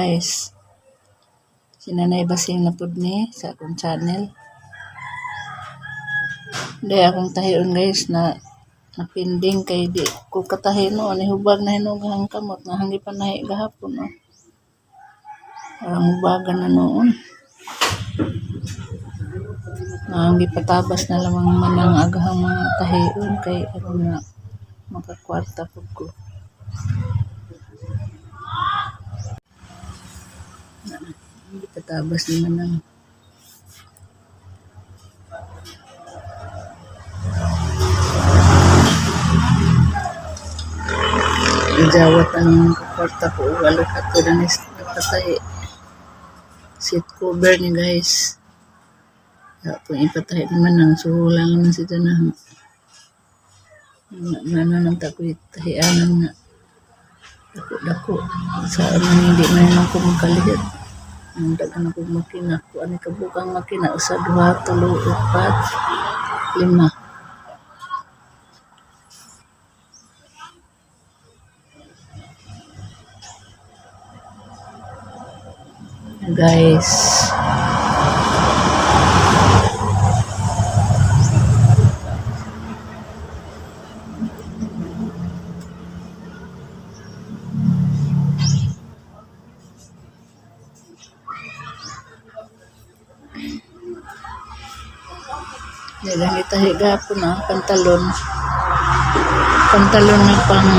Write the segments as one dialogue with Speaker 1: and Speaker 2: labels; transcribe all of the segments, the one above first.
Speaker 1: Guys. Si Nanay Basing na pud ni sa akong channel. Hindi akong tahion, guys, na napinding kay di ko katahi no ani hubag na hinog ang kamot nga hangi panahi gahapon, no. Parang hubagan na noon. Nga ang gipatabas na lamang man ang agahang mga tahion kay aron nga makakwarta pud ko. Gipatabas ni manang. Ijawat ang kwarta ko ug alok ato na napatay. Seat cover ni, guys. Kaya kung ipatahi naman ang suhulan naman sila na na na nang takoy tahianan nga dako dako sa man hindi man lang ko magkalihit ang daghan ako makina ko ani kabukang makina, usa, duha, tulo, upat, lima. Guys, di lang itahi gapon ang pantalon. Pantalon na pang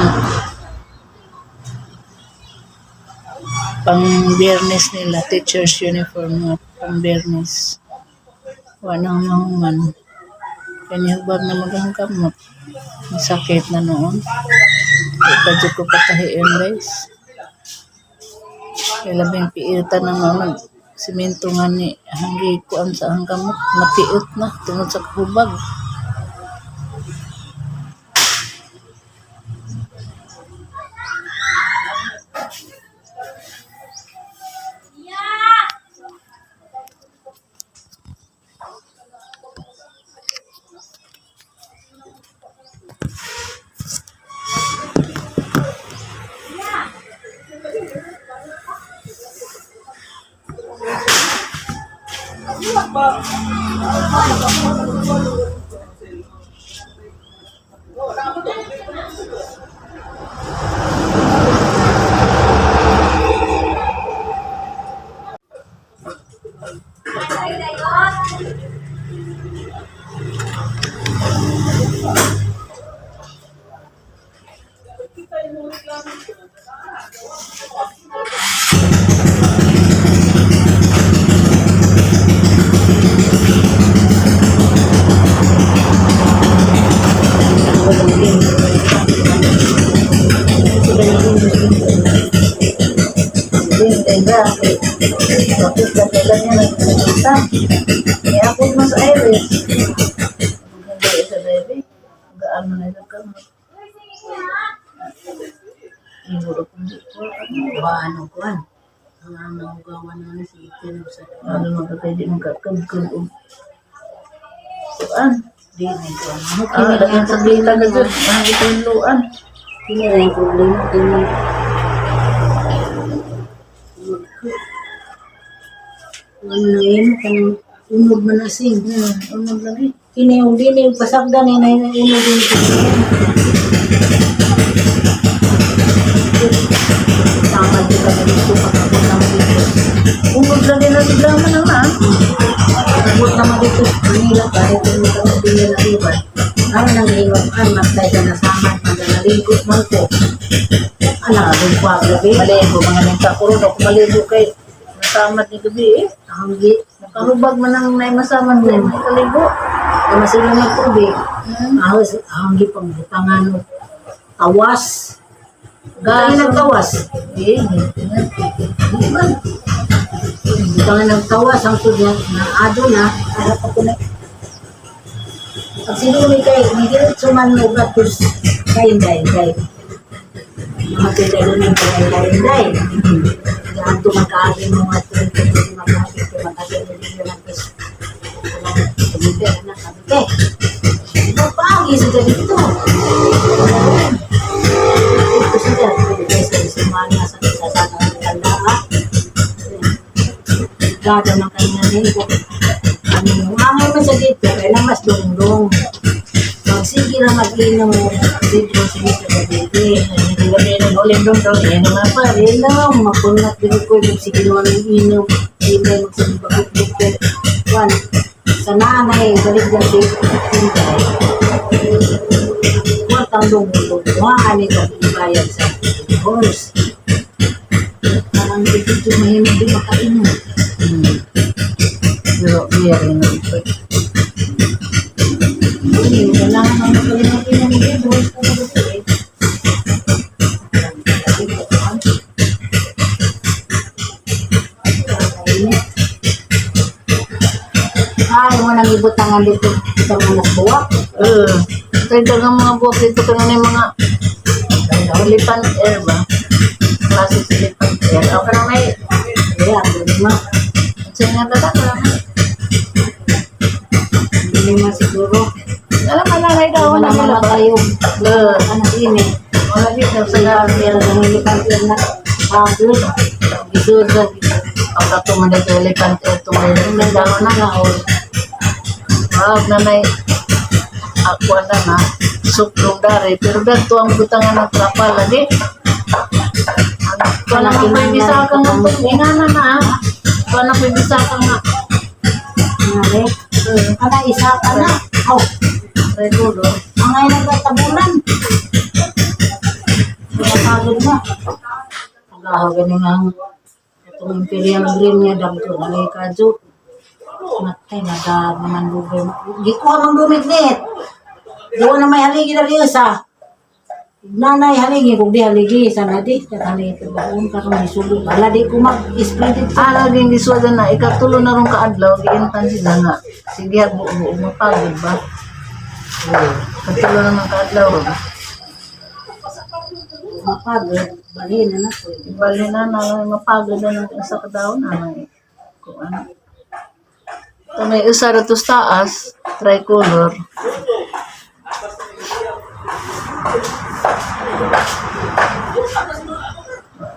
Speaker 1: pang Biyernes nila, teacher's uniform nga pang Biyernes. Wala nang mahuman. Kani hubag na magang kamot. Sakit na noon. Di pa jud ko patahiin, guys. Kay labing piitan na noon. Simento nga ni hanggi kuan sa ang kamot. Napiit na tungod sa kahubag. Bakit ka kailan niya nagkakita? Iapod mo sa Iris. Maganda sa baby. Gaan mo na ito kamot. Siguro kung di ko, ano,
Speaker 2: Ba, ano kuan? Ang ano gawa na ni si Iten sa
Speaker 1: ano magkakay di magkakagkag o kuan.
Speaker 2: Di ni kuan. Mo
Speaker 1: Ah,
Speaker 2: kini
Speaker 1: daghan
Speaker 2: ang
Speaker 1: sa
Speaker 2: problema
Speaker 1: kita na
Speaker 2: niya.
Speaker 1: dyan. Ang itunluan.
Speaker 2: Kini ra yung problema kini. Ano na yun, kanang unog man na sing.
Speaker 1: Unog lagi.
Speaker 2: Kini yung dili yung pasagdan ni na unog yung Tama di ka na dito, pagkabot naman dito.
Speaker 1: Unog lagi na bigla man ang na.
Speaker 2: Pagkabot naman dito, Manila, kahit yung mga kapatid na iba. Ang nang ingon, ang matay ka na sama, naligo man ko. Anak, akong kwa, gabi.
Speaker 1: Maligo mga nita ko ron. Ako maligo kay masamad ni gabi eh.
Speaker 2: Ang gi,
Speaker 1: Nakahubag man ang nay masamad ni kaligo.
Speaker 2: Kaya masila ng tubig. Ahos, ang gi pangbutangan og tawas. Gani nagtawas.
Speaker 1: Eh,
Speaker 2: Di ba? Butangan ng tawas ang tud na ado na para pa ko na. Pag sinuli kay ni diretso man mo gatos kay day day. Mga kay day day day day. Yan to magkaagi mo nga to magkaagi to magkaagi mo nga to. Kumite na kami. Magpaagi sa dito. Ito siya, pwede sa semana sa sa sa tanda. Delikado man kanina nito. Ano, angay man sa dito, kaya lang mas dungdong. Magsige na mag-inom dito sa dito sa gabi.
Speaker 1: Ulit dong dong, yan naman pa.
Speaker 2: Inom, mapunat din ko, magsige naman ng inom. Hindi na magsabi bakit. One, sa nanay, balik na si Inday. Kwartang dungdong, kuhaan ito, ibayad sa horse. Parang dito mahimik di makainom.
Speaker 1: Pero, beer, yun ang ito.
Speaker 2: Hindi, kailangan ng magaling inom din. Horse na gabi eh. Ay, mo nang ibutangan dito sa mga buwak.
Speaker 1: Eh, kaya dagang mga buwak dito ka na yung mga elephant air ba? Klase sa elephant air. Ako ka na may,
Speaker 2: Kaya, ang lima.
Speaker 1: sa nga tata ka na.
Speaker 2: Lima siguro.
Speaker 1: Alam mo na daw,
Speaker 2: Wala
Speaker 1: wala
Speaker 2: mga
Speaker 1: na ba?
Speaker 2: kayo.
Speaker 1: Eh,
Speaker 2: Ano din eh.
Speaker 1: wala dito sa
Speaker 2: Sa
Speaker 1: garden.
Speaker 2: ang elephant air na. Pagod. Gisod sa
Speaker 1: Ang kato man dito elephant air tumayo. Nagdangon na nga. Oh. Wag na nay ako na na suklong dari pero dadto ang butangan ng trapa lagi. Tuwa na kong may bisaka nga itong ingana na ah. Tuwa na ko'y bisaka nga.
Speaker 2: Ngare.
Speaker 1: Eh,
Speaker 2: Ana isa ka na. Oh,
Speaker 1: regulo.
Speaker 2: angay nagkatabunan. Napagod na. Agaho gani nga ang itong Imperial Green nga dagto na may kadyo. Matay na da naman bugay. Gikuha mang dumit nit. Gawa na may haligi na riyo sa. Nanay haligi kung di haligi sa na di haligi baon karon gisugod. Wala di ko mag-split it.
Speaker 1: Ah, laging giswada na. Ikatulo na rong kaadlaw. Giintan sila nga. Sige, buo-buo mapagod ba? Katulo na ng kaadlaw.
Speaker 2: Mapagod, balhin na na ko.
Speaker 1: Ibali na na mapagod na ng isa ka daw na. Kung ano. Ito may usa ra to sa taas, tricolor.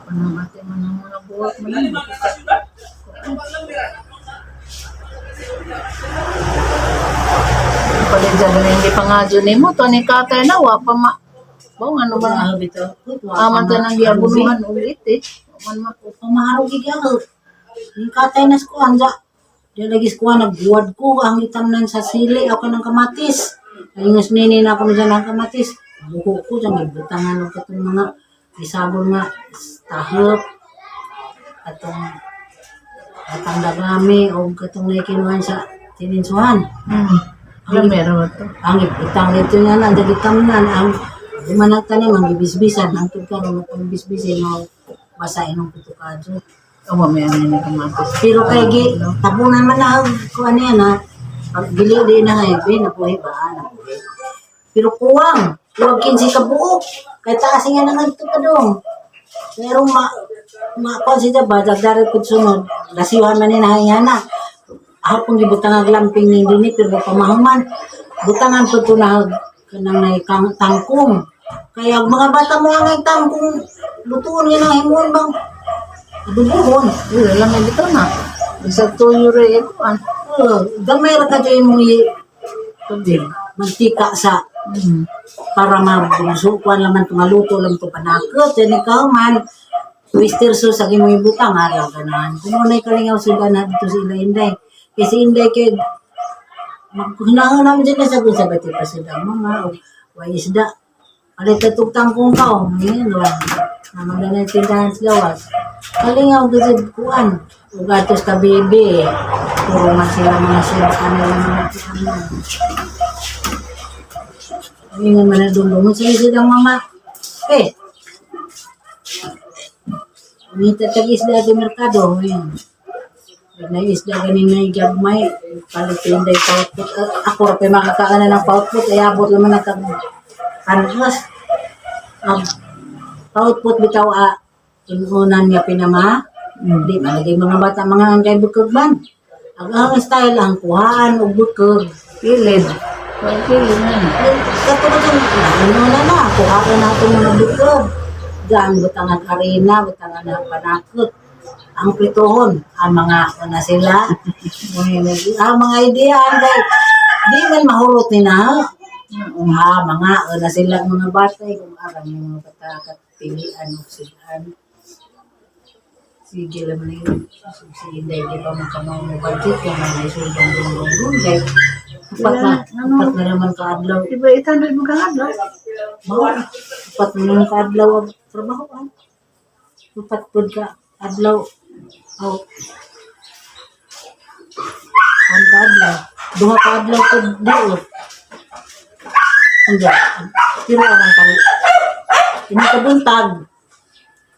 Speaker 1: Ano ate man ang mga buwak man. Palit dyan na hindi pa nga dyan nimo to ni katay na wa pa ma. Baw ano ba?
Speaker 2: Ano bitaw?
Speaker 1: Aman ta nang giabunuhan ulit eh. Man ma
Speaker 2: Pamaharog gigyaw. Yung katay na skuan ja. Di lagi skuan nagbuwad ko ang itamnan sa sili ako ng kamatis. Ayungos nini na ako dyan ang kamatis. Buko ko dyan gibutangan og katong mga isabon nga tahop atong atang dagami o katong nakikinuhan sa tininsuhan.
Speaker 1: Alam meron to.
Speaker 2: Ang ibutang dito nga na, ang gitamnan, ang di man nagtanim, ang gibisbisan, ang tugkar, ang pang bisbisin, ang basa inong putukadyo.
Speaker 1: Oh, mamaya na ni kamatis.
Speaker 2: Pero kay gi, tabunan man na ang kuan niya na, pag gili di na nga, eh, nabuhi ba, nabuhi. Pero kuwang, kuwang 15 ka buok, kay taas nga na ngadto pa dong. Pero ma, ma kuan siya ba, dagdari pud sunod, lasiwan man ni na. Hapon gibutang ang lamping ni dinhi pero pamahuman. Butangan pud to na kanang nay tangkong. Kaya ang mga bata mo ang tangkong lutuon nga nang himuon bang adubuhon.
Speaker 1: Uy, alam mo dito na. Bisa tuyo rin eh, kuan.
Speaker 2: Oh, gamay ra kadyo imong
Speaker 1: Tubig.
Speaker 2: mantika sa para mabugso kuan laman to maluto lang to panakot then ikaw man twister sauce sa imong ibutang ara ganahan kung unay kalingaw sila na dito sa ila Inday kasi Inday kay maghinahon naman dyan sa kung sa bati pa sila mga o way isda alit na tugtang kong kao ngayon wala naman na na tindahan sa gawas kalingaw kasi kuan ug atos ka bibi puro man sila mga sila kanila mga ano. Ingon man na dundungon sa silang mama. Eh, Umita tag isda sa merkado. Ayun. Pag na isda ganin na gagmay, palit yung day pautput. Ako ra pa'y makakaana ng pautput, ay abot naman na kag kanvas. Ang pautput bitaw a inunan nga pinama. Di malagay mga bata mga ang kay bukog man. Ang style ang kuhaan og bukog.
Speaker 1: Kilid. Well, kilid na.
Speaker 2: Katulad yung ano na na, kuhaan na itong mga bukog. Gaan, butangan arena, butangan ng panakot. Ang prituhon, ang mga una sila, ang mga ideya, ang kay, di man mahurot ni na, ha? Ha, mga una sila ang mga bata, eh, kung aram yung mga bata, katpilian, silaan. Sige lang na yun. Si Inday, di ba makamaw mo budget, yung mga isuldong dong dong dong, kay, apat na naman kaadlaw.
Speaker 1: Di ba 800 mo kang adlaw?
Speaker 2: Mao, apat na naman kaadlaw ang trabaho, ah. Apat pud ka adlaw. Aw. Ang kaadlaw. Duha ka adlaw pud duot. Anja. Pero ang kal ini kabuntag.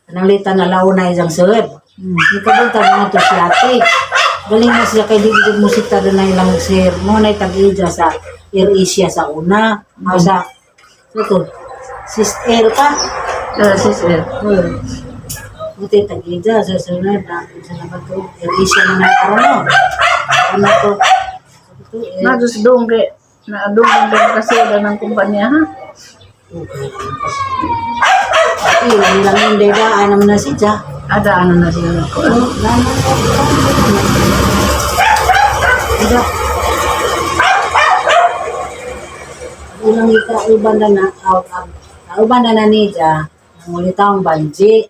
Speaker 2: Anang lita na launa isang sud. Ni kabuntag mga to si ate. Galing na siya kay di mo musika doon na ilang sir. Mo na tag-ija sa Air Asia sa una. O sa ito. Sis Air ka.
Speaker 1: Ah, sis Air.
Speaker 2: Buti tag-ija sa sunod na sa naman to. Air Asia naman karon no. Ano to? Sabi to, Air
Speaker 1: Na just dong kay na dong kay kasi ng kumpanya ha.
Speaker 2: Okay. Eh, lang yung deda, ay naman na siya.
Speaker 1: Ada ano na sila ko.
Speaker 2: Oh, lalo. Ada. Unang ikauban na na, out, out. Kauban na na niya, ang ulitaong banji.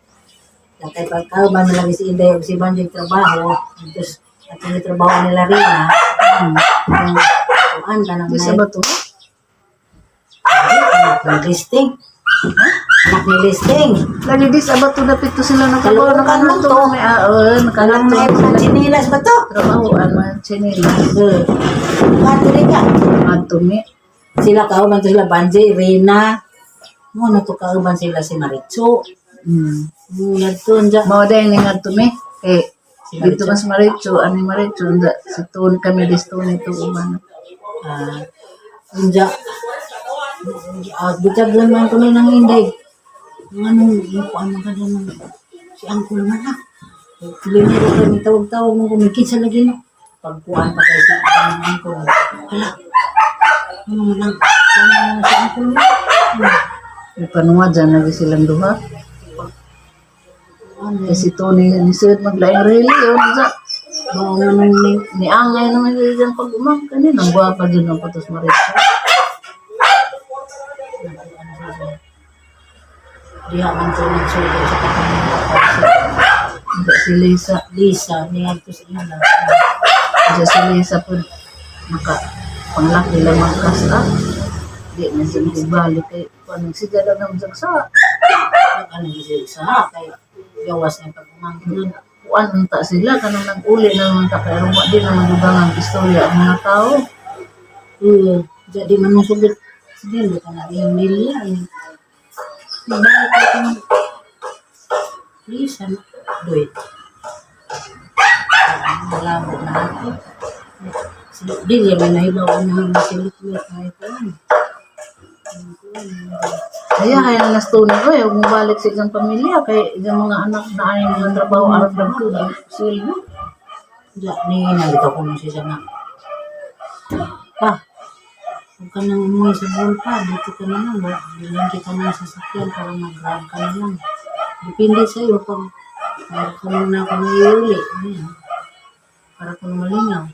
Speaker 2: Kaya pagkauban na lang si Inday o si Banji trabaho, tapos at yung trabaho nila rin na, ang kuan ka ng
Speaker 1: Di sa bato.
Speaker 2: Anak ni listing. Anak ni listing.
Speaker 1: Lagi di sa bato dapit to sila nakabaw
Speaker 2: Kaloocan man to.
Speaker 1: May aon
Speaker 2: Kanang
Speaker 1: nakalanto
Speaker 2: may
Speaker 1: sila.
Speaker 2: chinilas ba to?
Speaker 1: Trabaho an man chinelas.
Speaker 2: Eh, Kato rin ka.
Speaker 1: Matumi.
Speaker 2: Sila kauban to sila Banji, Reyna. Mo na to kauban sila si Maritso. Mo na to anja.
Speaker 1: Mao dahil ni ngadto mi kay
Speaker 2: Si
Speaker 1: dito mas Maricho, ani Maricho unsa si Tony kami disto nito uban.
Speaker 2: Ah, anja. Ah, bitag lang man ko nang inday. Ang anong mukuan man ka ng si Uncle man ha. Tuloy na kami tawag-tawag mo kumikit sa lagi no. Pagkuan pa kay si ang uncle. Hala. Ano man ang ano man si Uncle man?
Speaker 1: May panuwa dyan lagi silang duha.
Speaker 2: Ano
Speaker 1: Kay si Tony ni Sir maglaing rally yun sa
Speaker 2: Mao naman ni
Speaker 1: ni angay naman sila dyan pag umang kanin ang gwapa dyan ang patos Maricho.
Speaker 2: Diha man ko nagsulod sa katong
Speaker 1: Unsa si Lisa,
Speaker 2: Lisa niadto sa ila.
Speaker 1: unsa si Lisa po maka panglaki lang ang kasta. Di na siya nagbalik kay paano siya lang ang sagsa.
Speaker 2: Ano siya sa kay gawas ng pagmangkin.
Speaker 1: Kuan unta sila kanang nag-uli na naman ta kay wa di naman dugang ang istorya ang mga tao.
Speaker 2: Eh, jadi man mo sugot. Sige, di ka na rin nila. Eh. Balik ka kang Lisa, doy. Wala mo na ako. Dili man nahibaw na ang silip-lip na ito.
Speaker 1: Kaya kaya na Tony ko eh, kung balik sa isang pamilya kay isang mga anak na ay mga trabaho aron dagko sweldo.
Speaker 2: Ja, ni nalito ko nung siya nga. Pa, huwag ka nang umuwi sa bull pa. Dito ka na lang. Bilhin kita ng sasakyan para mag-grab ka na lang. Depende sa iyo pag meron ka muna ako maiuli. Ayan. Para kung malingaw.